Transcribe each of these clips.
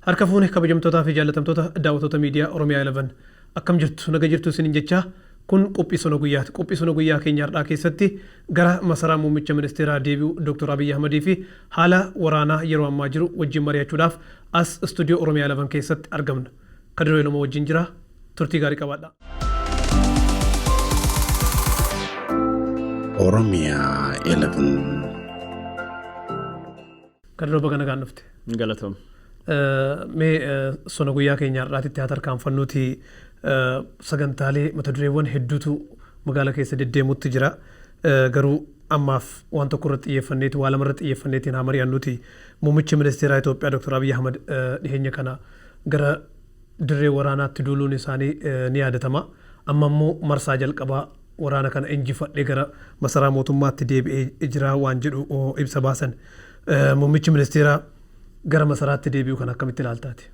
Harka fuune kabajamtootaa fi jaallatamtoota daawwattoota miidiyaa Oromiyaa 11 akkam jirtu naga jirtu isiniin jechaa kun qophii sona guyyaati. Qophii sona guyyaa keenya har'aa keessatti gara masaraa muummicha ministeeraa deebi'u Dr. Abiy Ahmadii fi haala waraanaa yeroo ammaa jiru wajjin mari'achuudhaaf as istuudiyoo Oromiyaa 11 keessatti argamna. Kadiroo Eloma wajjin jira. Turtii gaarii qabaadha. Oromia 11. Kadiroo baga nagaan dhufte. Galatoom. Mee sona guyyaa keenya har'aatitti haa tarkaanfannuuti sagantaalee mata dureewwan hedduutu magaala keessa deddeemutti jira. Garuu ammaaf waan tokko irratti xiyyeeffanneeti waa lama irratti xiyyeeffanneetiin haa mari'annuuti. Muummichi ministeeraa Itoophiyaa Dr. Abiy Ahmad dhiheenya kana gara dirree waraanaatti duuluun isaanii ni yaadatama. Amma immoo marsaa jalqabaa waraana kana injifadhee gara masaraa mootummaatti deebi'ee jira waan jedhu ibsa baasan. Muummichi ministeeraa gara masaraatti deebi'u kan akkamitti ilaaltaati?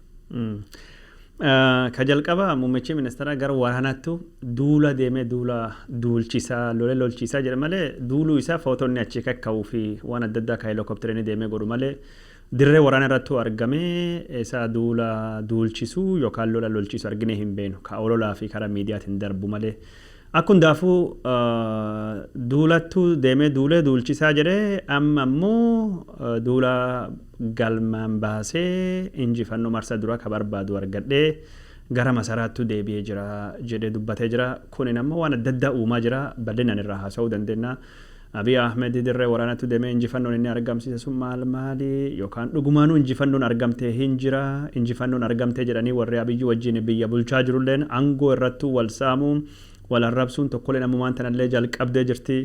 Ka jalqaba muummichi ministeeraa gara waraanaatti duula deemee duula duulchisaa lolee lolchiisaa jedhe malee duuluu isaa footonni achi kakka'uu fi waan adda addaa ka heelikoopteriin deemee godhu malee dirree waraana irratti argamee isa duula duulchisuu yookaan lola lolchisu arginee hin beenu ka ololaa fi karaa miidiyaatiin darbu malee. Akka hundaafuu duulattuu deemee duulee duulchisaa jedhee amma immoo duula galmaan baasee injifannoo marsaa duraa ka barbaadu argadhee gara masaraattuu deebi'ee jira jedhee dubbatee jira. Kunin ammoo waan adda addaa uumaa jira. Bal'inaan irraa haasa'uu dandeenya. Abiy Ahmed dirree waraanatti deemee injifannoon inni argamsiise sun maal maali yookaan dhugumaanuu injifannoon argamtee hin jira injifannoon argamtee jedhanii warri Abiyyi wajjin biyya bulchaa jirulleen aangoo irrattuu wal saamuu wal arrabsuun tokkolleen ammumaan tanallee jalqabdee jirti.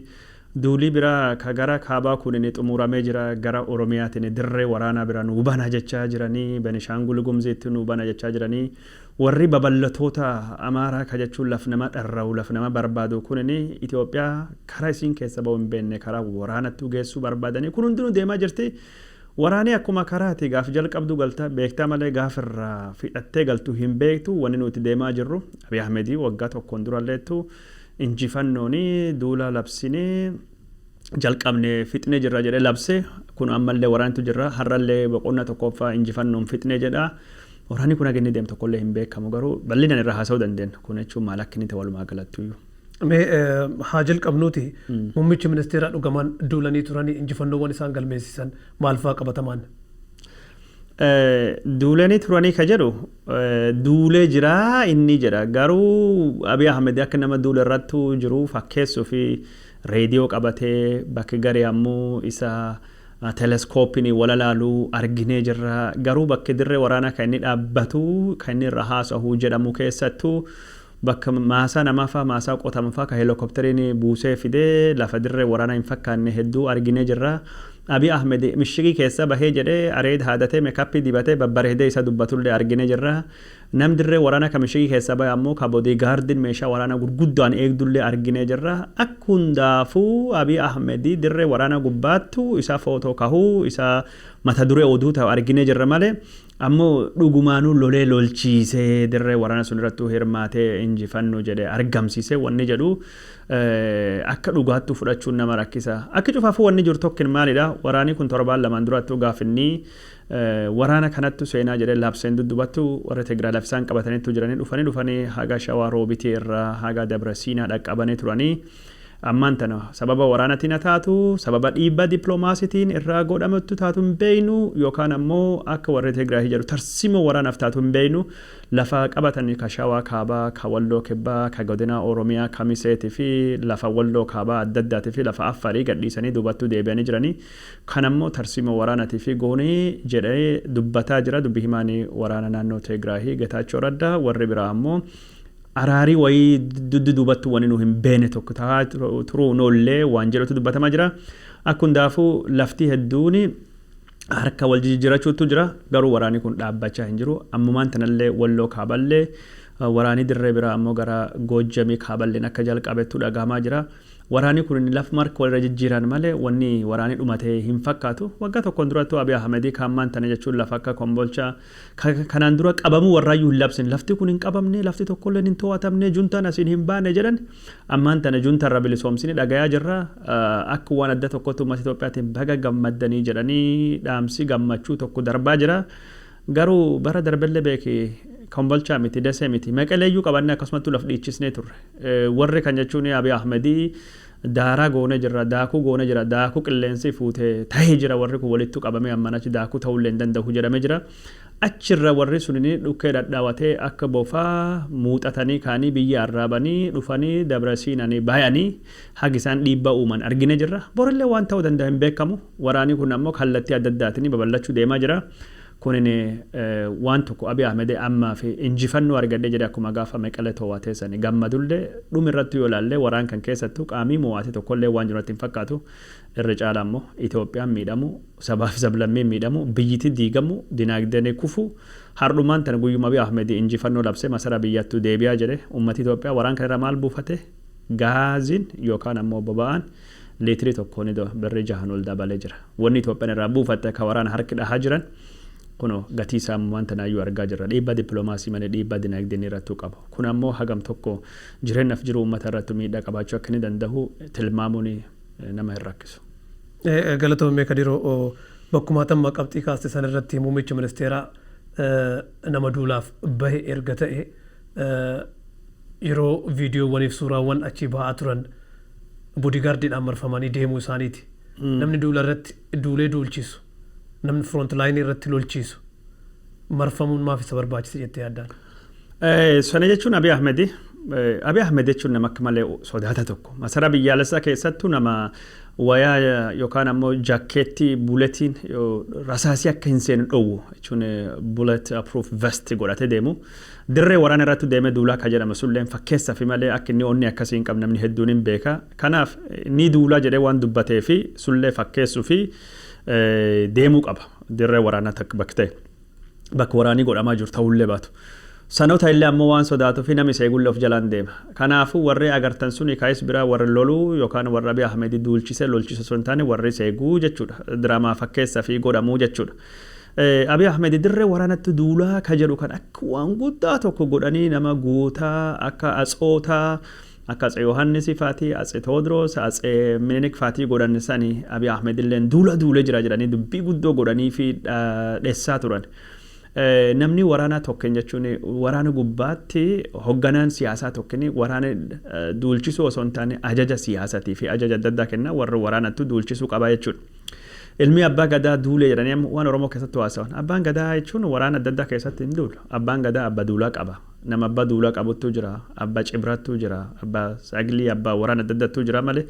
Duulii biraa ka gara kaabaa kunin xumuramee jira gara Oromiyaatiin dirree waraanaa bira nuu bana jechaa jiranii Benishaangul Gumziitti nuu bana jechaa jiranii warri babal'atoota Amaaraa ka jechuun laf nama dharra'u laf nama barbaadu kunin Itoophiyaa karaa isiin keessa ba'u hin beekne karaa waraanattuu geessuu barbaadanii kun hundinuu deemaa jirti. Waraanii akkuma karaati gaaf jalqabdu galta beektaa malee gaaf irraa fixattee galtu hin beektu wanni nuti deemaa jirru Abiy Ahmedii waggaa tokkoon duralleettu injifannoon duula labsinee jalqabne fixnee jirra jedhee labse kun ammallee waraantu jirra har'allee boqonnaa tokkoffaa injifannoon fixnee jedha. Waraanni kun haga inni deemu tokkollee hin beekamu garuu bal'inaan irraa haasa'uu dandeenya kun jechuun maal akka inni ta'e walumaa galattuyyuu. Mee haa jalqabnuuti muummichi ministeeraa dhugamaan duulanii turanii injifannoowwan isaan galmeessisan maal fa'aa qabatamaan? Duulanii turanii ka jedhu duulee jiraa inni jedha garuu Abiy Ahmed akka nama duula irrattu jiru fakkeessuu fi reediyoo qabatee bakki garee ammoo isa teleskooppiin wal alaalu arginee jirra garuu bakki dirree waraanaa kan inni dhaabbatu kan inni irra haasa'u jedhamu keessattuu bakka maasaa namaa faa maasaa qotamu faa ka heelikoopteriin buusee fidee lafa dirree waraanaa hin fakkaanne hedduu arginee jirra. Abiy Ahmed mishigii keessa bahee jedhee areed haadatee meekaappii dibatee babbareedee isa dubbatullee arginee jirra. Nam dirree waraanaa ka mishigii keessa bahe ammoo ka boodigaardiin meeshaa waraanaa gurguddaan eegdullee arginee jirra. Akka hundaafuu Abiy Ahmed dirree waraanaa gubbaattu isa footoo kahuu isa mata duree oduu ta'u arginee jirra malee ammoo dhugumaanuu lolee lolchiisee dirree waraana sun irrattuu hirmaatee injifannoo jedhee argamsiisee wanni jedhu akka dhugaattuu fudhachuun nama rakkisa. Akka cufaafuu wanni jiru tokkin maalidha? Waraanni kun torbaan lamaan durattuu gaafinni waraana kanattu seenaa jedhee labseen duddubattu warri Tigraay lafa isaan qabataniitu jiranii dhufanii haga Shawaa Roobitii irraa haga Dabra Siinaa dhaqqabanii turanii. Ammaan tana sababa waraanatiin haa taatu sababa dhiibbaa dippiloomaasiitiin irraa godhamettu taatu hin beeknu yookaan ammoo akka warri Tigraay jedhu tarsimoo waraanaaf taatu hin beeknu lafa qabatan ka Shawaa Kaabaa, ka Walloo Kibbaa, ka Godina Oromiyaa, ka Miseetii fi lafa Walloo Kaabaa adda addaatii fi lafa Affarii gadhiisanii duubattuu deebi'anii jiranii. Kan ammoo tarsimoo waraanaatii fi goonee jedhee dubbataa jira dubbi himaan waraana naannoo Tigraay Getaachoo Raddaa warri biraa ammoo araarii wayii duddu duubattu wani nu hin beene tokko ta'aa turuu noollee waan jedhutu dubbatamaa jira. Akka hundaafuu lafti hedduun harka wal jijjiirachuutu jira garuu waraanni kun dhaabbachaa hin jiru. Ammumaan tanallee Walloo Kaaballee waraanni dirree biraa ammoo gara Goojjamii Kaaballeen akka jalqabettu dhagahamaa jira. Waraanni kun lafuma harka walirra jijjiiran malee wanni waraanni dhumate hin fakkaatu. Waggaa tokkoon durattuu Abiy Ahmedii kaammaan tana jechuun lafa akka Kombolchaa kanaan dura qabamuu warraayyuu hin labsine. Lafti kun hin qabamne, lafti tokkolleen hin to'atamne, juntaan asiin hin baane jedhan. Ammaan tana juntarra bilisoomsine dhagayaa jirra. Akka waan adda tokkotti uummata Itoophiyaatiin baga gammaddanii jedhanii dhaamsi gammachuu tokko darbaa jira. Garuu bara darbellee beeki, Kombolchaa miti, Desee miti, Maqaleeyyuu qabannee akkasumatti laf dhiichisnee turre. Warri kan jechuun Abiy Ahmedii daaraa goone jirra, daakuu goone jira, daakuu qilleensi fuutee tahee jira, warri kun walittu qabamee amman achi daakuu ta'ullee hin danda'u jedhamee jira. Achirra warri sunini dhukkee dhadhaawatee akka bofaa muuxatanii kaanii biyya arraabanii dhufanii Dabra Siinanii bayanii haga isaan dhiibbaa uuman argine jirra. Borillee waan ta'uu danda'a hin beekamu. Waraanii kun ammoo kallattii adda addaatiin babal'achuu deemaa jira. Kunin waan tokko Abiy Ahmed ammaa fi injifannoo argadhe jedhe akkuma gaafa Meqele to'atee sani gammadullee, dhumi irratti yoo ilaalle waraan kan keessattuu qaamii mo'ate tokkollee waan jiru natti hin fakkaatu. Irra caala ammoo Itoophiyaan miidhamu, sabaa fi sablammiin miidhamu, biyyiti diigamu, dinaagdeen kufu. Hardhumaan tana guyyuma Abiy Ahmed injifannoo labsee masaraa biyyattuu deebi'aa jedhe, ummati Itoophiyaa waraan kana irraa maal buufate? Gaaziin yookaan ammoo boba'aan liitirii tokkoon birrii 6n ol dabalee jira. Wanni Itoophiyaan irraa buufatte akka waraana harki dhahaa jiran kunoo gatii isaa ammaan tanaayyuu argaa jirra. Dhiibbaa dippiloomaasii malee dhiibbaa dinagdee irrattuu qabu. Kun ammoo hagam tokko jireenyaaf jiru uummata irrattu miidhaa qabaachuu akka inni danda'u tilmaamuun nama hin rakkisu. Galatoomii Kadiroo, bakkuma tamma qabxii kaaste san irratti muummichi ministeeraa nama duulaaf bahe erga ta'e, yeroo viidiyoowwaniif suuraawwan achii ba'aa turan bodyguardiidhaan marfamanii deemuu isaaniiti. Namni duula irratti duulee duulchisu, namni front lineii irratti lolchiisu marfamuun maaf isa barbaachise jettee yaaddaan? Sana jechuun Abiy Ahmedi. Abiy Ahmed jechuun nama akka malee sodaata tokko. Masaraa biyyaalessaa keessattuu nama wayaa yookaan ammoo jaakkeettii bulletiin rasaasii akka hin seenne dhowwu jechuun bullet proof vest godhatee deemu. Dirree waraana irratti deemee duulaa akka jedhamu sulleen fakkeessa fi malee akka inni onni akkasii hin qabne namni hedduun hin beeka. Kanaaf ni duulaa jedhee waan dubbatee fi sullee fakkeessuu fi deemuu qaba. Dirree waraanaa takka bakka ta'e. Bakka waraanii godhamaa jiru ta'ullee baatu. Sanoota illee ammoo waan sodaatuu fi namni isa eegullee of jalaan deema. Kanaafuu warri agartan suni kaayis biraa warri loluu yookaan warra Abiy Ahmed duulchisee lolchise osoo hin taane warri isa eeguu jechuudha. Diraamaa fakkeessa fi godhamuu jechuudha. Abiy Ahmed dirree waraanatti duulaa ka jedhu kan akka waan guddaa tokko godhanii nama guutaa akka atsootaa, akka Atse Yohaannis faatii, Atse Tewoodiroos, Atse Minilik faatii godhan sani Abiy Ahmed illee duula duulee jira jedhanii dubbii guddoo godhanii fi dheessaa turan. Namni waraanaa tokkeen jechuun waraana gubbaatti hogganaan siyaasaa tokkeen waraana duulchisuu osoo hin taane ajaja siyaasatii fi ajaja adda addaa kenna, warri waraanattu duulchisuu qaba jechuudha. Ilmi abbaa gadaa duulee jedhanii waan Oromoo keessatti haasawan. Abbaan gadaa jechuun waraana adda addaa keessatti hin duulu. Abbaan gadaa abba duulaa qaba. Nama abbaa duulaa qabuttu jira. Abbaa cibrattu jira. Abbaa saglii, abbaa waraana adda addaattu jira malee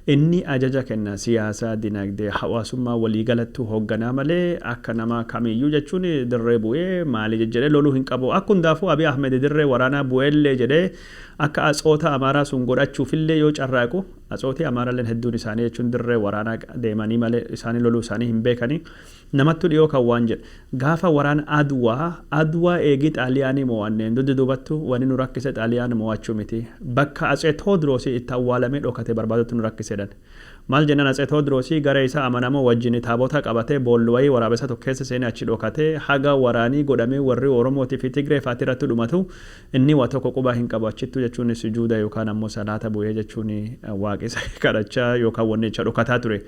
inni ajaja kenna siyaasaa, dinagdee, hawaasummaa waliigalattu hoogganaa malee akka nama kamiyyuu jechuun dirree bu'ee maali jedhee loluu hin qabu. Akka hundaafuu Abiy Ahmed dirree waraanaa bu'eellee jedhee akka atsoota Amaaraa sun godhachuufillee yoo carraaqu, atsootii Amaaraalleen hedduun isaanii jechuun dirree waraanaa deemanii malee isaanii loluu isaanii hin beekanii. Namattu dhiyoo kan waan jedhe. Gaafa waraana Adwaa, Adwaa eegii Xaaliyaanii mo'anneen duddi duubattu wanni nu rakkise Xaaliyaan mo'achuu miti. Bakka Atsee Tewoodiroos itti awwaalamee dhokate barbaadutti nu rakkisedhan. Maal jennaan, Atsee Tewoodiroos gara isaa amanamoo wajjin taabota qabatee boolli wayii waraabessa tokko keessa seenee achi dhokatee haga waraanii godhamee warri Oromootii fi Tigree faati irratti dhumatu inni waa tokko qubaa hin qabu, achittuu jechuun sujuuda yookaan ammoo salaata bu'ee jechuun waaqisa kadhachaa yookaan wanni jecha dhokataa ture.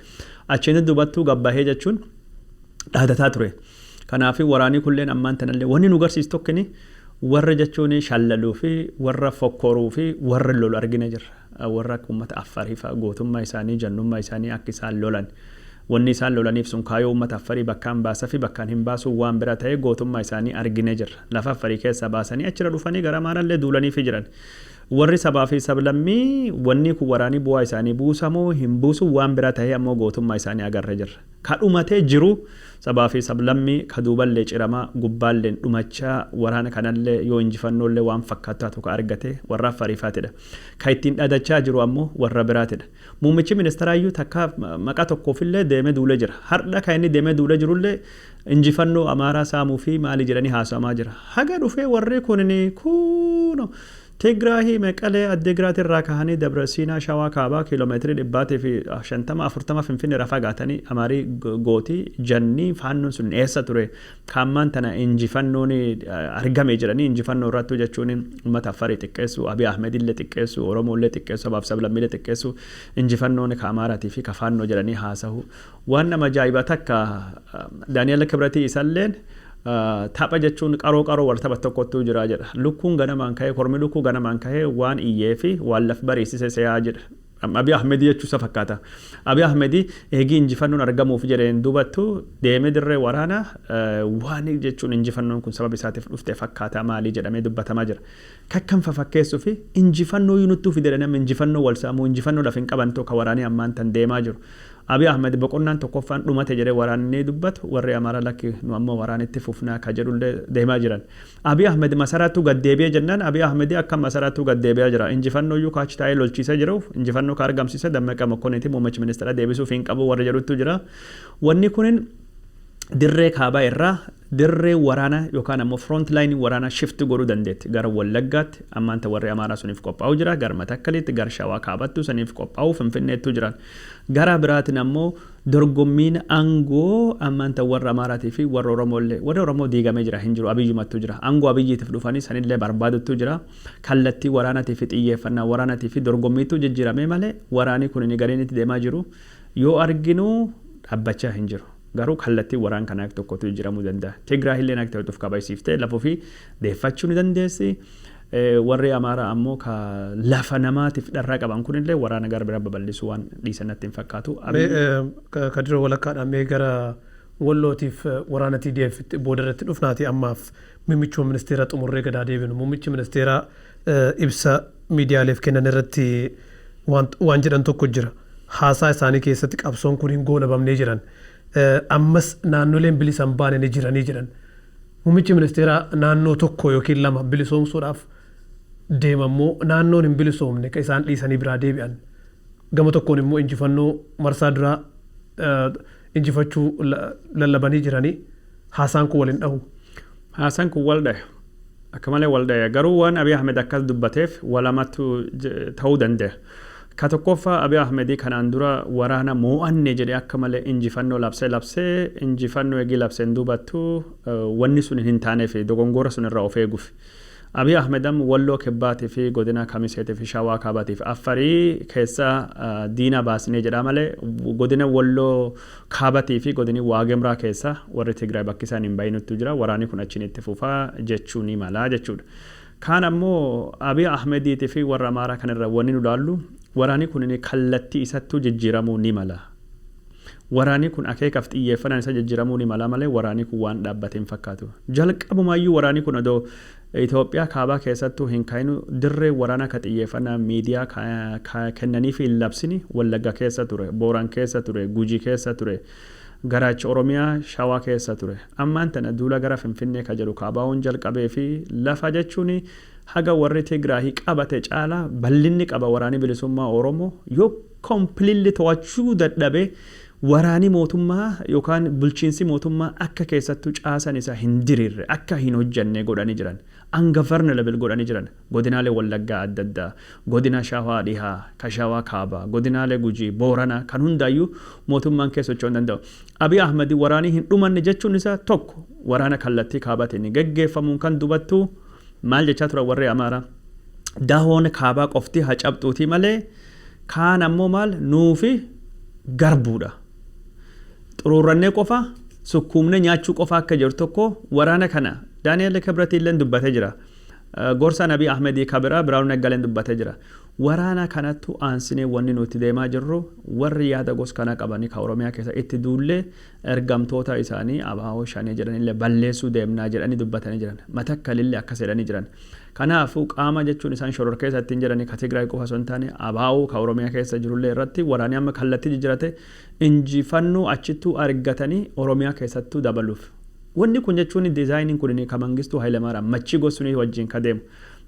Achiin dubattuu gabbahee jechuun dhaadataa ture. Kanaaf waraanii kulleen ammaan tanallee wanni nu garsiisu tokkini warra jechuun shallaluu fi warra fokkoruu fi warra lolu argina jirra. Warra akka uummata Affarii fa'a gootummaa isaanii, jannummaa isaanii akka isaan lolan. Wanni isaan lolaniif sun kaayoo uummata Affarii bakkaan baasa fi bakkaan hin baasuu waan bira ta'e, gootummaa isaanii argine jirra. Lafa Affarii keessaa baasanii achirra dhufanii gara Amaarallee duulaniifi jiran. Warri sabaa fi sablammii wanni kun waraanii bu'aa isaanii buusamoo hin buusu waan bira ta'e, ammoo gootummaa isaanii agarre jirra. Ka dhumatee jiru sabaa fi sablammii ka duuballee ciramaa gubbaalleen dhumachaa waraana kanallee yoo injifannoollee waan fakkaatu taatu ka argate warra Affariifaatidha. Ka ittiin dhadachaa jiru ammoo warra biraatidha. Muummichi ministeeraayyuu takka maqaa tokkoofillee deemee duulee jira. Hardha kan inni deemee duulee jirullee injifannoo Amaaraa saamuu fi maali jedhanii haasa'amaa jira. Haga dhufee warri kun kuno Tigraahii Meqalee Addigiraat irraa kahanii Dabra Siinaa Shawaa Kaabaa kiiloomeetirii 150 40 Finfinnee irraa fagaatanii Amaarii gootii jannii faannoon sun eessa ture kaammaan tana injifannoon argame jedhanii injifannoo irrattuu jechuun uummata Affarii xiqqeessu, Abiy Ahmed illee xiqqeessu, Oromoo illee xiqqeessu, sabaaf sablammiilee xiqqeessu, injifannoon ka Amaaraatii fi ka faannoo jedhanii haasahu. Waan nama ajaa'iba takka Daani'el Kibratii isalleen Tapha jechuun qaroo qaroo wal tapha tokkotu jira jedha. Lukkuun ganamaan ka'ee, kormi lukkuu ganamaan ka'ee waan iyyee fi waan laf bariisise se'aa jedha. Abiy Ahmed jechuu isa fakkaata. Abiy Ahmed eegii injifannoon argamuuf jedheen dubattu deemee dirree waraanaa waan jechuun injifannoon kun sababa isaatiif dhufte fakkaata maalii jedhamee dubbatamaa jira. Kakkan fakkeessuu fi injifannoo nuttuu fide namni injifannoo wal saamuu, injifannoo lafa hin qaban tokko waraanii ammaan tan deemaa jiru. Abiy Ahmed boqonnaan tokkoffaan dhumate jedhee waraanni dubbatu, warri Amaaraa lakki, nu ammoo waraanitti fufnaa ka jedhullee deemaa jiran. Abiy Ahmed masaraattuu gad deebi'ee jennaan, Abiy Ahmed akka masaraattuu gad deebi'aa jira. Injifannoo iyyuu kaachi taa'ee lolchiisee jiru, injifannoo ka argamsiise Dammaqa Mokkoniiti, muummichi ministeera deebisuuf hin qabu warri jedhutu jira. Wanni kunin dirree kaabaa irraa dirree waraanaa yookaan ammoo front line waraanaa shift godhuu dandeetti. Gara Wallaggaatti ammaan warri Amaaraa suniif qophaa'u jira. Gara Matakkaliitti, gara Shawaa kaabattu saniif qophaa'u, Finfinneettu jiran. Gara biraatiin ammoo dorgommiin aangoo ammaan warra Amaaraatii fi warra Oromoo illee, warri Oromoo diigamee jira, hin jiru, Abiyyumattu jira. Aangoo Abiyyiitiif dhufanii sanillee barbaaduttu jira. Kallattii waraanaatii fi xiyyeeffannaa waraanaatii fi dorgommiitu jijjiiramee malee waraanii kun gariin itti deemaa jiru yoo arginu dhaabbachaa hin jiru. Garuu kallattii waraan kanaa tokkotu jijjiiramuu danda'a. Tigraay illee akka ta'uuf kabajsiiftee lafa ofii deeffachuu ni dandeessi. Warri Amaaraa ammoo ka lafa namaatiif dharraa qaban kunillee waraana gara biraa babal'isuu waan dhiisan natti hin fakkaatu. Kadiroo, walakkaadhaan mee gara Wallootiif waraana TDF booda irratti dhufnaati, ammaaf muummichuma ministeera xumurree gadaa deebinu. Muummichi ministeeraa ibsa miidiyaaleef kennan irratti waan jedhan tokko jira. Haasaa isaanii keessatti qabsoon kun hin goolabamnee jiran. Ammas naannoleen bilisa hin baane ni jiranii jedhan. Muummichi ministeeraa naannoo tokko yookiin lama bilisoomsuudhaaf deemammoo naannoon hin bilisoomne ka isaan dhiisanii biraa deebi'an. Gama tokkoon immoo injifannoo marsaa duraa injifachuu lallabanii jiranii, haasaan kun waliin dhahu. Haasaan kun wal dhahe. Akka malee wal dhahe. Garuu waan Abiy Ahmed akkas dubbateef walamatu ta'uu danda'a. Ka tokkoffaa, Abiy Ahmed kanaan dura waraana moo'anne jedhee akka malee injifannoo labsee labsee, injifannoo eegii labseen duubattu wanni sun hin taaneef dogongora sun irraa of eeguuf. Abiy Ahmed amma Walloo Kibbaatii fi godina Kamiseetii fi Shawaa Kaabaatii fi Affarii keessa diina baasnee jedha malee, godina Walloo Kaabatii fi godini Waagemraa keessa warri Tigraay bakki isaan hin bahinuttu jira. Waraanni kun achiin itti fufaa jechuu ni mala jechuudha. Kaan ammoo Abiy Ahmediitii fi warra Amaaraa kanarra wanni nu laallu, waraanni kun kallattii isattuu jijjiiramuu ni mala. Waraanni kun akeekaaf xiyyeeffannaan isa jijjiiramuu ni mala malee waraanni kun waan dhaabbate hin fakkaatu. Jalqabumaayyuu waraanni kun odoo Itoophiyaa kaabaa keessattuu hin ka'inu, dirree waraanaa ka xiyyeeffannaa miidiyaa kennanii fi hin labsini Wallagga keessa ture, Booran keessa ture, Gujii keessa ture, garaacha Oromiyaa Shawaa keessa ture. Ammaan tana duula gara Finfinnee ka jedhu kaabaa'uun jalqabee fi lafa jechuun haga warri Tigraahii qabate caalaa bal'inni qaba. Waraanni bilisummaa Oromoo yoo completely to'achuu dadhabe, waraani mootummaa yookaan bulchiinsi mootummaa akka keessattuu caasan isaa hin diriirre, akka hin hojjanne godhanii jiran. Ungovernable godhanii jiran. Godinaalee Wallaggaa adda addaa, godina Shawaa Dhihaa, ka Shawaa Kaabaa, godinaalee Gujii, Booranaa kan hundaayyuu mootummaan keessa socho'uu hin danda'u. Abiy Ahmed waraanii hin dhumanne jechuun isaa tokko waraana kallattii kaabaatiin geggeeffamuun kan dubattu maal jechaa turan warri Amaaraa? Dahoon kaabaa qofti haa cabxuutii malee kaan ammoo maal nuufi garbuudha. Xuruurrannee qofa sukkuumnee nyaachuu qofa akka jiru tokko waraana kana Daani'el Kibratii illee dubbatee jira. Gorsa Nabii Ahmedii Kabiraa Biraanuu Naggaleen dubbatee jira. Waraana kanattu aansinee wanni nuti deemaa jirru, warri yaada gos kana qabanii ka Oromiyaa keessa itti duullee ergamtoota isaanii abaa'oo shanee jedhanillee balleessuu deemnaa jedhanii dubbatanii jiran. Matakkalillee akkas jedhanii jiran. Kanaafuu qaama jechuun isaan shoror keessa ittiin jedhanii ka Tigraay qofa osoo hin taane abaa'oo ka Oromiyaa keessa jirullee irratti waraanni amma kallattii jijjiirate injifannoo achittuu argatanii Oromiyaa keessattuu dabaluuf. Wanni kun jechuun designiin kun ka Mangistuu Hayilamaariyaam machii gosunii wajjin ka deemu.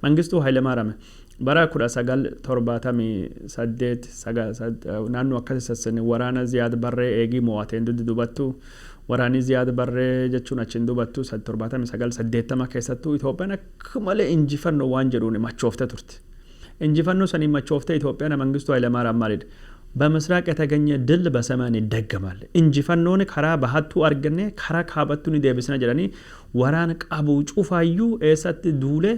Mangistuu Hayilamaariyaam bara 1978 naannoo akkasii sassane waraana Ziyaad Barree eegii mo'ateen duddu dubattu, waraanni Ziyaad Barree jechuun achiin dubattu 79 80 keessattuu Itoophiyaan akka malee injifannoo waan jedhuun machoofte turte. Injifannoo sanii machoofte Itoophiyaan Mangistuu Hayilamaariyaam maalidha? በምስራቅ የተገኘ ድል በሰሜን ይደገማል። Injifannoon karaa bahattuu arganne karaa kaabattuu ni deebisna jedhanii waraan qabu cufaayyuu eessatti duule?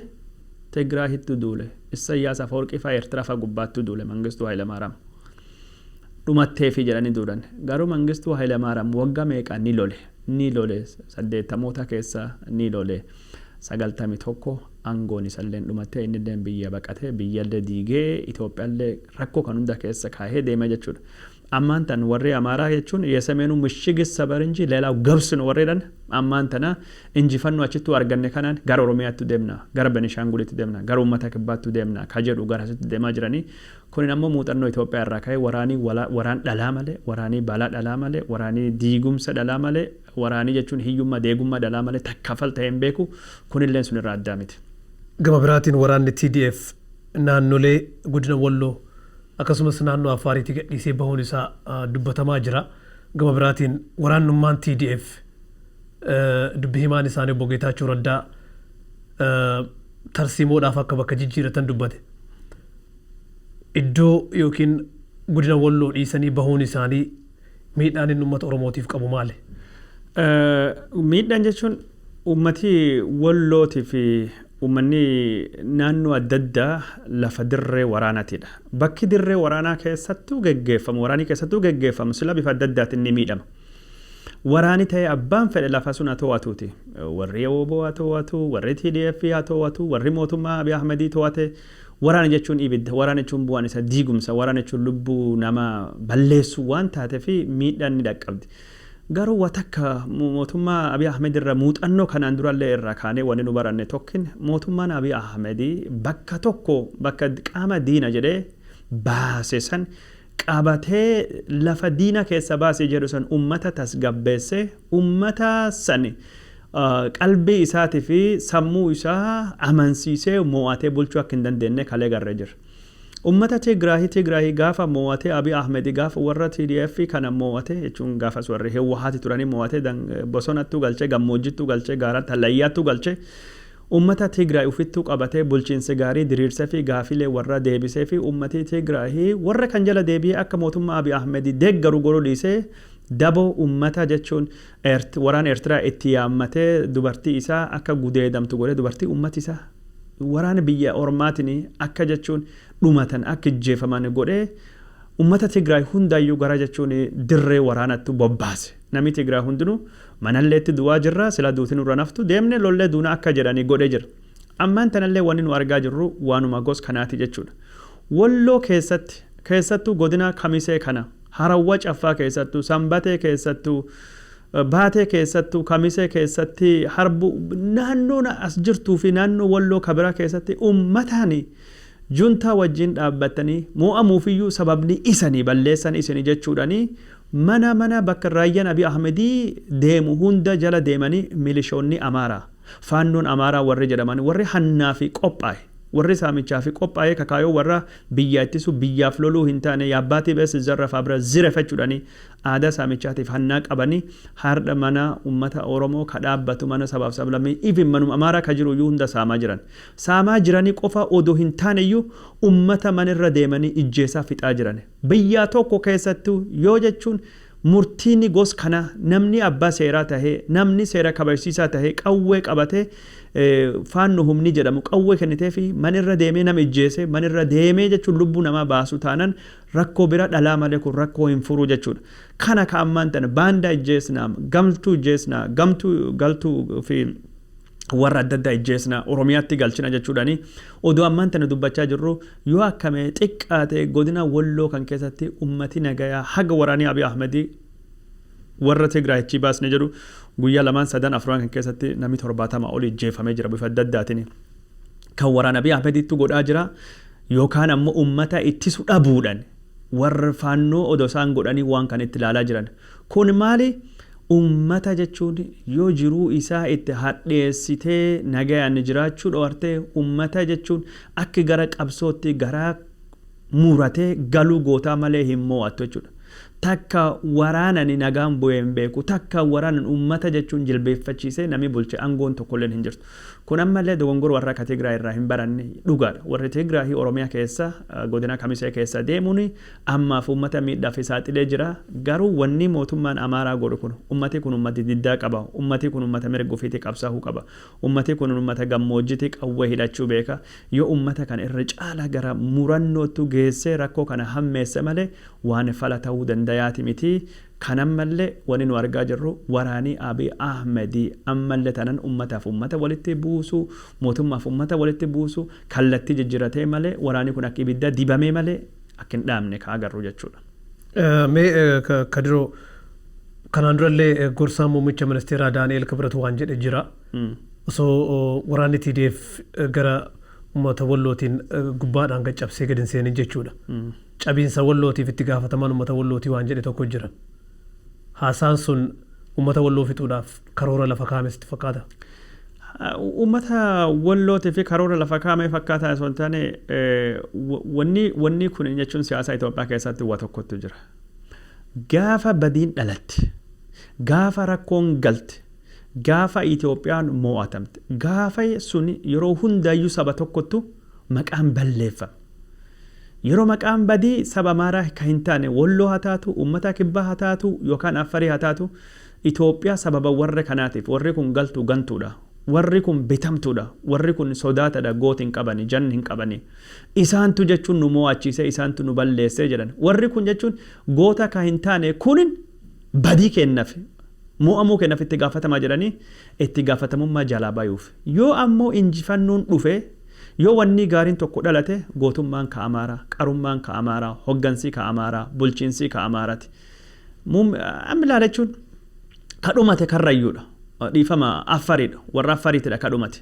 Tigraahitti duule. Isayyaas Afawarqii fa'aa Eertiraa fa'aa gubbaatti duule Mangistuu Hayilamaariyaam. Dhumatteefi jedhanii duulan. Garuu Mangistuu Hayilamaariyaam waggaa meeqa ni lole. ni lole, 80moota keessa ni lole, 91 aangoon isallee dhumattee innillee biyya baqatee biyyallee diigee Itoophiyaallee rakkoo kan hunda keessa kaahee deeme jechuudha. Ammaan tan warri Amaaraa jechuun የሰሜኑ ምሽግ ሰበር እንጂ ሌላው ገብስ ነው warri jedhan ammaan tana injifannoo achittuu arganne kanaan gara Oromiyaatti deemna, gara Benishaangulitti deemna, gara uummata kibbaatti deemna ka jedhu gara asitti deemaa jiranii. Kunin ammoo muuxannoo Itoophiyaa irraa ka'ee waraanii waraan dhalaa malee, waraanii balaa dhalaa malee, waraanii diigumsa dhalaa malee, waraanii jechuun hiyyummaa deegummaa dhalaa malee takkafal ta'ee hin beeku. Kunillee sun irraa addaa miti. Gama biraatiin waraanni TDF naannolee godina Walloo akkasumas naannoo Affaariitti gadhiisee bahuun isaa dubbatamaa jira. Gama biraatiin waraannummaan TDF dubbi himaan isaanii obbo Geetaachoo Raddaa tarsiimoodhaaf akka bakka jijjiiratan dubbate. Iddoo yookiin godina Walloo dhiisanii bahuun isaanii miidhaan inni uummata Oromootiif qabu maali? Miidhaan jechuun uummati Wallootii fi uummanni naannoo adda addaa lafa dirree waraanaatiidha. Bakki dirree waraanaa keessattuu geggeeffamu, waraanii keessattuu geggeeffamu sila bifa adda addaatiin ni miidhama. Waraani ta'ee abbaan fedhe lafa sun haa to'atuuti. Warri WBO haa to'atu, warri TDF haa to'atu, warri mootummaa Abiy Ahmedii to'ate. Waraana jechuun ibidda, waraana jechuun bu'aan isa diigumsa, waraana jechuun lubbuu nama balleessuu waan taateef miidhaan ni dhaqqabdi. Garuu waa takka mootummaa Abiy Ahmed irra muuxannoo kanaan durallee irraa kaanee wanni nu baranne tokkin, mootummaan Abiy Ahmed bakka tokko bakka qaama diina jedhee baase san qabatee, lafa diina keessa baase jedhu san ummata tasgabbeesse, ummata san qalbii isaatii fi sammuu isaa amansiisee mo'atee bulchuu akka hin dandeenye kalee garree jira. Ummata Tigraahii gaafa mo'atee Abiy Ahmed gaafa warra TDF kana mo'atee jechuun gaafas warri Hewwahaati turanii mo'atee bosonattuu galchee, gammoojjittuu galchee, gaaratti hallayyaattuu galchee, ummata Tigraay ufittuu qabatee, bulchiinsa gaarii diriirsee fi gaafilee warra deebisee fi ummati Tigraahii warra kan jala deebi'ee akka mootummaa Abiy Ahmed deeggaru godhuu dhiisee, daboo ummata jechuun waraan Eertiraa itti yaammatee dubartii isaa akka gudeedamtu godhee, dubartii ummati isaa waraana biyya ormaatiin akka jechuun dhumatan, akka ijjeefaman godhee, ummata Tigraay hundaayyuu gara jechuun dirree waraanatti bobbaase. Namni Tigraay hundinuu manalleetti du'aa jirra, sila duuti nurra naftu deemne lollee duuna akka jedhanii godhee jira. Ammaan tanallee wanni nu argaa jirru waanuma gos kanaati jechuudha. Walloo keessatti, keessattuu godina Kamisee kana, Harawwa Caffaa keessattuu, Sanbatee keessattuu, Baatee keessattuu, Kamisee keessatti, Harbu naannoo as jirtuu fi naannoo Walloo kabiraa keessatti uummataan juntaa wajjin dhaabbatanii mo'amuufiyyuu sababni isanii balleessan isanii jechuudhanii mana mana bakka raayyaan Abiy Ahmedii deemu hunda jala deemanii milishoonni Amaaraa, faannoon Amaaraa warri jedhaman, warri hannaa fi qophaa'e, warri saamichaa fi qophaa'ee kakaayoo warra biyya ittisu biyyaaf loluu hin taane, yaabbaatii bees zarrafa bira zirefachuudhanii aadaa saamichaatiif hannaa qabanii hardha mana ummata Oromoo ka dhaabbatu, mana sabaaf sablammii, ifin manuma Amaaraa ka jiru iyyuu hunda saamaa jiran. Saamaa jiranii qofa odoo hin taane iyyuu ummata manirra deemanii ijjeesaa fixaa jiran. Biyya tokko keessattuu yoo jechuun murtiin gos kana namni abbaa seeraa tahee, namni seera kabachiisaa tahee, qawwee qabatee, faanno humni jedhamu qawwee kennitee fi manirra deemee nama ijjeese, manirra deemee jechuun lubbuu namaa baasu taanan rakkoo bira dhalaa malee kun rakkoo hin furu jechuudha. Kana ka ammaan tana baandaa ijjeesnaa, gamtuu ijjeesnaa, gamtuu galtuu fi warra adda addaa ijjeesna, Oromiyaatti galchina jechuudhaani odoo ammaan tana dubbachaa jirru, yoo akkame xiqqaate godina Walloo kan keessatti ummati nagayaa haga waraanii Abiy Ahmedii warra Tigraayichi baasne jedhu guyyaa lamaan sadan afran kan keessatti namni 70 ol ijjeefamee jira bifa adda addaatiin. Kan waraana Abiy Ahmediitu godhaa jira yookaan ammoo ummata ittisu dhabuudhaan warra faannoo odoo isaan godhanii waan kan itti ilaalaa jiran. Kun maali? Ummata jechuun yoo jiruu isaa itti hadheessitee nagayaan jiraachuu dhoortee, ummata jechuun akka gara qabsootti garaa muratee galuu gootaa malee hin mo'attu jechuudha. Takka waraanani nagaan bu'ee hin beeku. Takka waraanan ummata jechuun jilbeeffachiisee namni bulche aangoon tokkolleen hin jirtu. Kun ammallee dogongora warra akka Tigraay irraa hin baranne dhugaadha. Warri Tigraay Oromiyaa keessa godina Kamisee keessa deemuun ammaaf uummata miidhaaf saaxilee jira. Garuu wanni mootummaan Amaaraa godhu kun, ummati kun ummati diddaa qaba. Ummati kun ummata mirga ofiitii qabsaa'uu qaba. Ummati kun ummata gammoojjiitii qawwee hidhachuu beeka. Yoo ummata kana irra caala gara murannootu geessee rakkoo kana hammeesse malee waan fala ta'uu dandayaati miti. Kan ammallee wanni nu argaa jirru waraanii Abiy Ahmedii ammallee tanan ummataaf ummata walitti buusu, mootummaaf ummata walitti buusu, kallattii jijjiiratee malee waraanni kun akka ibiddaa dibamee malee akka hin dhaabne ka agarru jechuudha. Mee Kadiroo, kanaan durallee gorsaan muummicha ministeeraa Daani'el Kibrat waan jedhe jira. Osoo waraanni TDF gara uummata Wallootiin gubbaadhaan gad cabsee gad hin seenin jechuudha. Cabiinsa Wallootiif itti gaafatamaan uummata Wallootii waan jedhe tokko jira. Haasaan sun uummata Walloo fixuudhaaf karoora lafa kaa'ame sitti fakkaata? Uummata Wallootii fi karoora lafa kaa'ame fakkaataa osoo hin taane, wanni kun jechuun siyaasa Itoophiyaa keessatti waa tokkotu jira. Gaafa badiin dhalatte, gaafa rakkoon galte, gaafa Itoophiyaan mo'atamte, gaafa sun yeroo hundaayyuu saba tokkottu maqaan balleeffama. Yeroo maqaan badii saba Amaaraa kan hin taane Walloo haa taatu, uummata Kibbaa haa taatu yookaan Affarii haa taatu, Itoophiyaa sababa warra kanaatiif warri kun galtu gantuudha. Warri kun bitamtuudha. Warri kun sodaatadha. Gooti hin qabani, janni hin qabani. Isaantu jechuun nu mo'achiise, isaantu nu balleesse jedhan. Warri kun jechuun goota kan hin taane kunin badii kennaaf, mo'amuu kennaaf itti gaafatamaa jedhanii itti gaafatamummaa jalaa bayuuf. Yoo ammoo injifannoon dhufe, yoo wanni gaariin tokko dhalate, gootummaan ka Amaaraa, qarummaan ka Amaaraa, hoggansii ka Amaaraa, bulchiinsii ka Amaaraati. Amma ilaala jechuun kadhumate Karrayyuudha. Dhiifama, Affariidha. Warra Affariitidha kadhumate.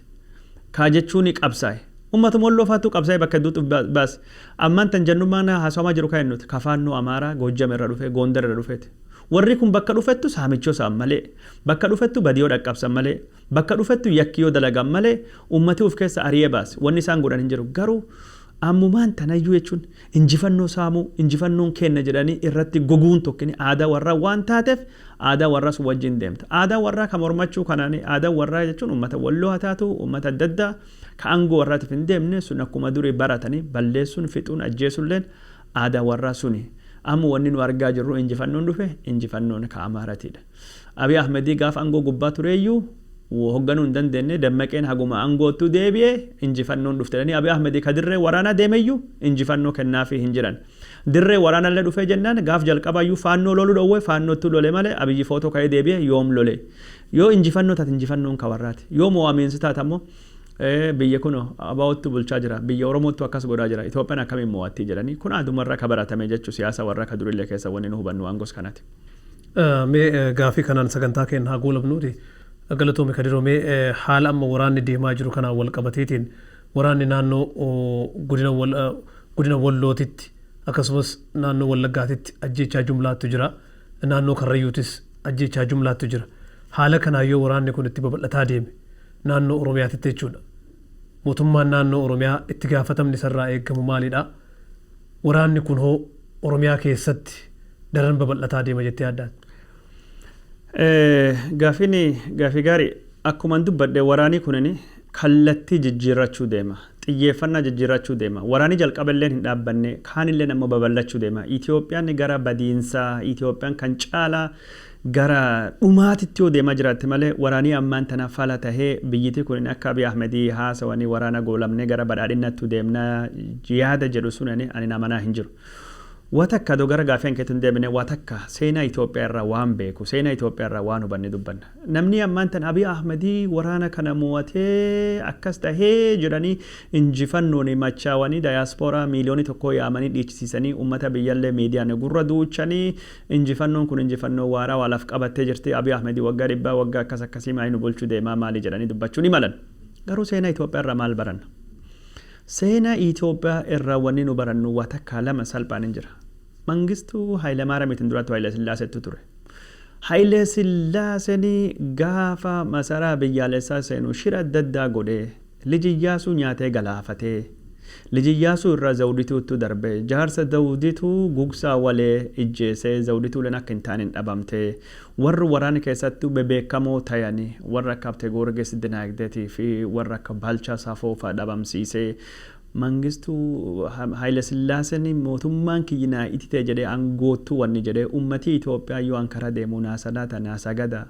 Kaa jechuun qabsaa'e. Uummatuma Walloo faattuu qabsaa'e bakka hedduutti baase. Ammaan tan jannummaan haasawamaa jiru kan nuti kafaannoo Amaaraa Goojjam irra dhufe, Gondar irra dhufeeti. Warri kun bakka dhufettu saamichoo isaan malee, bakka dhufettu badiyoo dhaqqabsan malee, bakka dhufettu yakkiyoo dalagan malee uummati of keessa ari'ee baase. Wanni isaan godhan hin jiru. Garuu ammumaan tanayyuu jechuun injifannoo saamuu, injifannoon kenna jedhanii irratti goguun tokkini aadaa warraa waan taateef aadaa warraa sun wajjin deemta. Aadaa warraa kan mormachuu kanaani aadaa warraa jechuun uummata Walloo haa taatu, uummata adda addaa ka aangoo warraatiif hin deemne sun akkuma durii baratanii balleessuun, fixuun, ajjeesuulleen aadaa warraa suni. Amma wanni nu argaa jirru injifannoon dhufe injifannoon ka Amaaratiidha. Abiy Ahmedii gaafa aangoo gubbaa tureeyyuu hoogganuu hin dandeenye. Dammaqeen haguma aangoottu deebi'ee injifannoon dhufte jedhanii Abiy Ahmedii ka dirree waraanaa deemeyyuu injifannoo kennaafii hin jiran. Dirree waraanallee dhufee jennaan gaaf jalqabaayyuu Faannoo loluu dhowwee Faannootti lole malee Abiyyi footoo ka'ee deebi'ee yoom lole? Yoo injifannoo taate injifannoon ka warraati. Yoo mo'amiinsi taate ammoo biyya kun abaa'otti bulchaa jira, biyya Oromootti akkas godhaa jira, Itoophiyaan akkamiin mo'attii jedhanii kun aadumarraa ka baratame jechuu siyaasa warra ka durillee keessa wanni nu hubannu waan gosa kanaati. Mee gaafii kanaan sagantaa keenya haa goolabnuuti. Galatoomi Kadiroo, mee haala amma waraanni deemaa jiru kanaan wal qabateetiin waraanni naannoo godina Wallootitti akkasumas naannoo Wallaggaatitti ajjeechaa jumlaattu jira. Naannoo Karrayyuutis ajjeechaa jumlaattu jira. Haala kanaan yoo waraanni kun itti babal'ataa deeme naannoo Oromiyaatitti jechuudha. Mootummaan naannoo Oromiyaa itti gaafatamni isarraa eegamu maalidha? Waraanni kun hoo Oromiyaa keessatti daran babal'ataa deema jettee yaaddaa? Gaafiin gaafii gaarii. Akkuma dubbadhe, waraanii kunin kallattii jijjiirrachuu deema. Xiyyeeffannaa jijjiirrachuu deema. Waraanii jalqaballee hin dhaabbanne, kaanillee ammoo babal'achuu deema. Itoophiyaan gara badiinsaa, Itoophiyaan kan caalaa gara dhumaatitti yoo deemaa jiraatte malee waraanii ammaan tana fala tahee biyyittii kun akka Abiy Ahmedii haasawanii waraana goolamnee gara badhaadhinatti deemnaa yaada jedhu sun ani amanaa hin jiru. Waa takka adoo gara gaafii hankeetu hin deebine, waa takka seenaa Itoophiyaa irraa waan beeku, seenaa Itoophiyaa irraa waan hubanne dubbanna. Namni ammaan tan Abiy Ahmedii waraana kana mo'atee akkas tahee jedhanii injifannoon machaawanii dayaaspooraa 1 miiliyoonii yaamanii dhiichisiisanii uummata biyyallee miidiyaan gurra duuchanii injifannoon kun injifannoo waaraa waa laf qabattee jirti, Abiy Ahmedii waggaa 100 waggaa akkas akkasii maali nu bulchuu deemaa maali jedhanii dubbachuu ni malan. Garuu seenaa Itoophiyaa irraa maal baranna? Seenaa Itoophiyaa irraa wanni nu barannu waa takka lama salphaan hin jira. Mangistuu Hayilamaariyaamiitiin duratti Haayile Sillaaseetu ture. Haayile Sillaaseen gaafa masaraa biyyaalessaa seenu shira adda addaa godhee Liji Iyyaasuu nyaatee galaafatee, Liji Iyyaasuu irraa Zawudituutti darbe, jaarsa Zawudituu Gugsaa Walee ijjeesee, Zawudituuleen akka hin taane hin dhabamtee, warri waraana keessattuu bebeekamoo tayanii warra akka Habte Goorgis Dinaagdeetii fi warra akka Balchaa Safoo fa'a dhabamsiisee, Mangistuu Haayile Sillaaseen mootummaan kiyyinaa ititee jedhee aangoottuu wanni jedhee uummatii Itoophiyaa yoo ankara deemu naa salaata naa sagada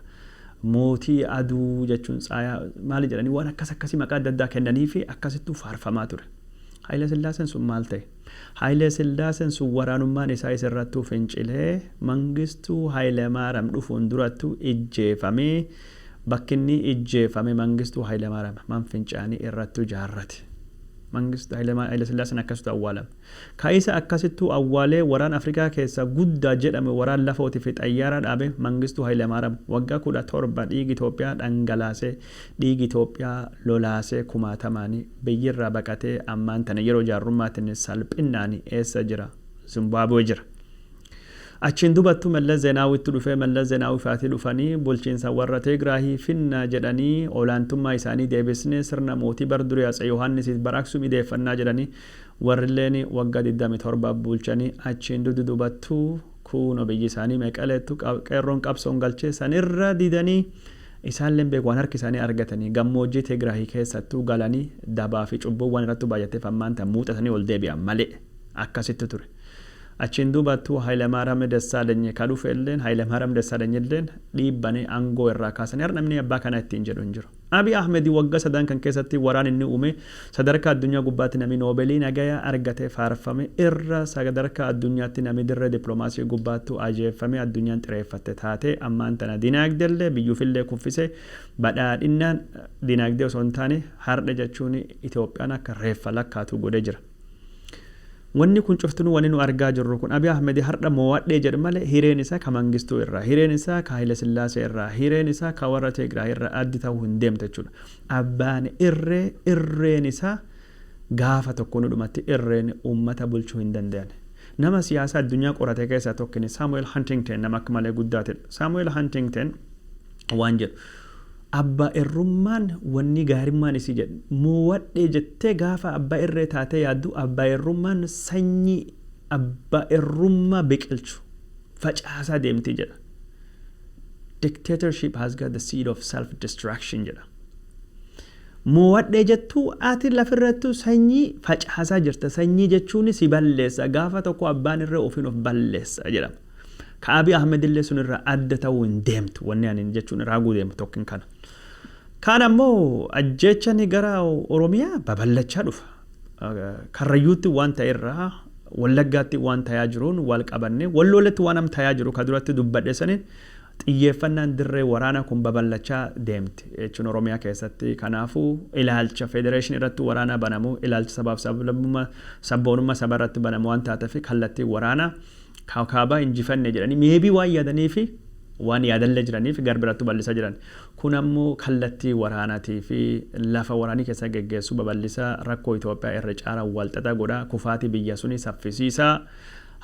mootii aduu jechuun tsaayaa maali jedhanii waan akkas akkasii maqaa adda addaa kennanii fi akkasittuu faarfamaa ture. Haayile Sillaaseen sun maal ta'e? Haayile Sillaaseen sun waraanummaan isaa isirrattuu fincilee Mangistuu Haayilemaariyaam dhufuun durattuu ijjeefamee, bakki inni ijjeefame Mangistuu Haayilemaariyaam man fincaanii irrattuu jaarrate. Mangistuu Haayile Sillaaseen akkasitti awwaalame. Ka isa akkasittuu awwaalee waraan Afrikaa keessa guddaa jedhame, waraan lafootii fi xayyaara dhaabe, Mangistuu Haayilemaariyaam waggaa 17 dhiigi Itoophiyaa dhangalaasee, dhiigi Itoophiyaa lolaasee, kumaatamaanii biyyirraa baqatee, ammaan tana yeroo jaarrummaatiin salphinnaan eessa jira? Zimbaabuwee jira. Achiin dubattu Mallas Zeenaawitti dhufee, Mallas Zeenaawii fa'aatii dhufanii bulchiinsa warra Tigraahii finna jedhanii, olaantummaa isaanii deebisnee sirna mootii bar durii Atse Yohaannisiif bara Aksum ideeffannaa jedhanii, warrilleen waggaa 27 bulchanii, achiin dudubattuu kuuno biyyi isaanii Meqaleettu qeerroon qabsoon galchee sanirra didanii, isaalleen beeku waan harki isaanii argatanii gammoojjii Tigraahii keessattuu galanii, dabaa fi cubbuuwwan irratti baay'ateef ammaan tan muuxatanii ol deebi'an malee akkasitti ture. Achiin duubattuu Hayilamaariyaam Dassaalany ka dhufe illeen, Hayilamaariyaam Dassaalany illeen dhiibbanii aangoo irraa kaasanii, har'a namni abbaa kanaa ittiin jedhu hin jiru. Abiy Ahmed waggaa 3n kan keessatti waraan inni uume sadarkaa addunyaa gubbaatti namni Noobeelii nagayaa argate faarfame, irra sadarkaa addunyaatti namni dirree dippiloomaasii gubbaattuu ajeeffame, addunyaan xireeffatte taatee, ammaan tana dinaagdeellee biyyuufillee kuffise, badhaadhinnaan dinaagdee osoo hin taane har'a jechuun Itoophiyaan akka reeffa lakkaatu godhee jira. Wanni kun cuftinuu, wanni nu argaa jirru kun, Abiy Ahmed har'a moo'adhee jedhu malee, hireen isaa ka Mangistuu irraa, hireen isaa ka Haile Sillaasee irraa, hireen isaa ka warra Tigraay irraa addi ta'uu hin deemte jechuudha. Abbaan irree irreen isaa gaafa tokko nu dhumatti, irreen uummata bulchuu hin danda'an. Nama siyaasaa addunyaa qorate keessaa tokkini Samuel Huntington, nama akka malee guddaatedha. Samuel Huntington waan jedhu, abbaa irrummaan wanni gaarimmaan isii jedhu, moo'adhee jettee gaafa abbaa irree taatee yaaddu, abbaa irrummaan sanyii abbaa irrummaa biqilchu facaasaa deemti jedha. "Dictatorship has got the seed of self-destruction" jedha. Moo'adhee jettuu ati lafirrattu sanyii facaasaa jirta. Sanyii jechuun si balleessa. Gaafa tokko abbaan irree ofiin of balleessa jedhama. Ka Abiy Ahmed illee sun irraa adda ta'uu hin deemtu. Wanni ani jechuun raaguu deemu tokkin kana. Kaan ammoo ajjeechani gara Oromiyaa babal'achaa dhufa. Karrayyuutti waan ta'e irraa, Wallaggaatti waan tayaa jiruun wal qabanne, Wallooletti waan am tayaa jiru ka duratti dubbadhe saniin, xiyyeeffannaan dirree waraanaa kun babal'achaa deemti jechuun Oromiyaa keessatti. Kanaafuu ilaalcha federeeshinii irratti waraanaa banamu, ilaalcha sabaaf sablammummaa, sabboonummaa saba irratti banamu waan taateef, kallattii waraanaa kaabaa injifanne jedhanii meebii waan yaadanii fi waan yaadallee jiraniif gar birattu bal'isaa jiran. Kun ammoo kallattii waraanaatii fi lafa waraanii keessa geggeessuu babal'isaa, rakkoo Itoophiyaa irra caalaa walxaxaa godha, kufaatii biyya sunii saffisiisaa,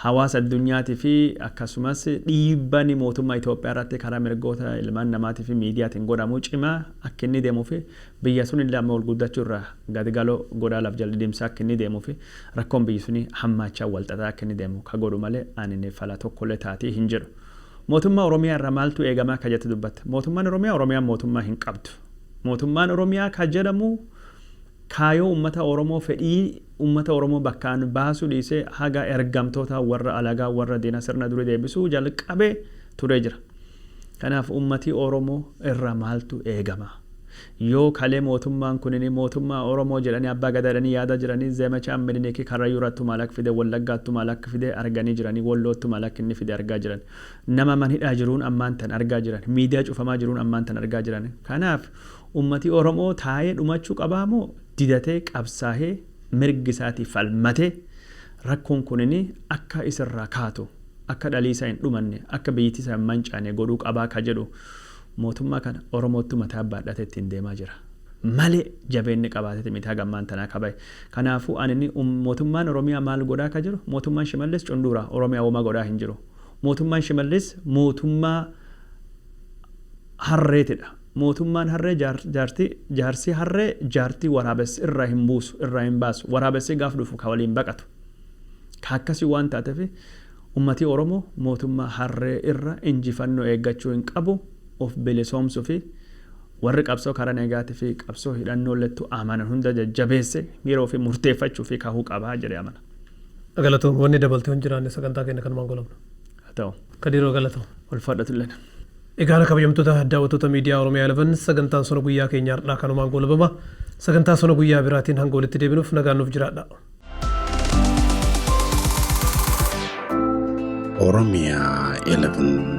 hawaasa addunyaatii fi akkasumas dhiibbaan mootummaa Itoophiyaa irratti karaa mirgoota ilmaan namaatii fi miidiyaatiin godhamu cimaa akka inni deemuu fi biyya sun illee amma ol guddachuu irraa gadi galoo godhaa, laf jala dhidhimsaa akka inni deemuu fi rakkoon biyyi suni hammaachaa walxaxaa akka inni deemu ka godhu malee, ani fala tokkollee taatii hin jedhu. Mootummaa Oromiyaa irraa maaltu eegamaa akka jette dubbatte. Mootummaan Oromiyaa, Oromiyaan mootummaa hin qabdu. Mootummaan Oromiyaa ka jedhamu kaayoo uummata Oromoo, fedhii uummata Oromoo bakkaan baasuu dhiisee, haga ergamtoota warra alagaa, warra diina sirna durii deebisuu jalqabee turee jira. Kanaaf uummatii Oromoo irraa maaltu eegama? Yoo kalee mootummaan kunini mootummaa Oromoo jedhanii, abbaa gadaa jedhanii yaada jiranii, zemecha Minilikii Karrayyuu irrattu maal akka fide, Wallaggaattu maal akka fide arganii jiranii, Walloottu maal akka inni fide argaa jiran. Nama man hidhaa jiruun ammaan tan argaa jiran. Miidiyaa cufamaa jiruun ammaan tan argaa jiran. Kanaaf uummatii Oromoo taa'ee dhumachuu qabaa moo didatee qabsaa'ee mirgi isaatii falmatee rakkoon kunini akka isirraa kaatu, akka dhalii isaa hin dhumanne, akka biyyittii isaa hin mancaane godhuu qabaa ka jedhu, mootummaa kana Oromootti mataa baadhatee ittiin deemaa jira. Malee jabeenni qabaateeti miti haga ammaan tanaa kabaye. Kanaafuu ani mootummaan Oromiyaa maal godhaa ka jiru, mootummaan Shimallis cunduura, Oromiyaa womaa godhaa hin jiru. Mootummaan Shimallis mootummaa harreetidha. Mootummaan harree, jaartii, jaarsi harree jaartii waraabessi irraa hin buusu, irraa hin baasu. Waraabessi gaaf dhufu ka waliin baqatu. Ka akkasii waan taateef, ummatii Oromoo mootummaa harree irra injifannoo eeggachuu hin qabu. Of bilisoomsuu fi warri qabsoo karaa nagaatii fi qabsoo hidhannoo amanan hunda jajjabeesse yeroo fi murteeffachuu fi kahuu qabaa jedhee amana. Galatoom, wanni dabaltee hin jiraanne sagantaa keenya kanumaan golabna. Haa ta'u. Kadiiroo, galatoom. Ulfaadhatulleen. Egaa kabajamtoota daawwattoota miidiyaa Oromiyaa 11, sagantaan sona guyyaa keenya har'aa kanumaan golabama. Sagantaa sona guyyaa biraatiin hanga walitti deebinuuf nagaan nuuf jiraadha. Oromia 11.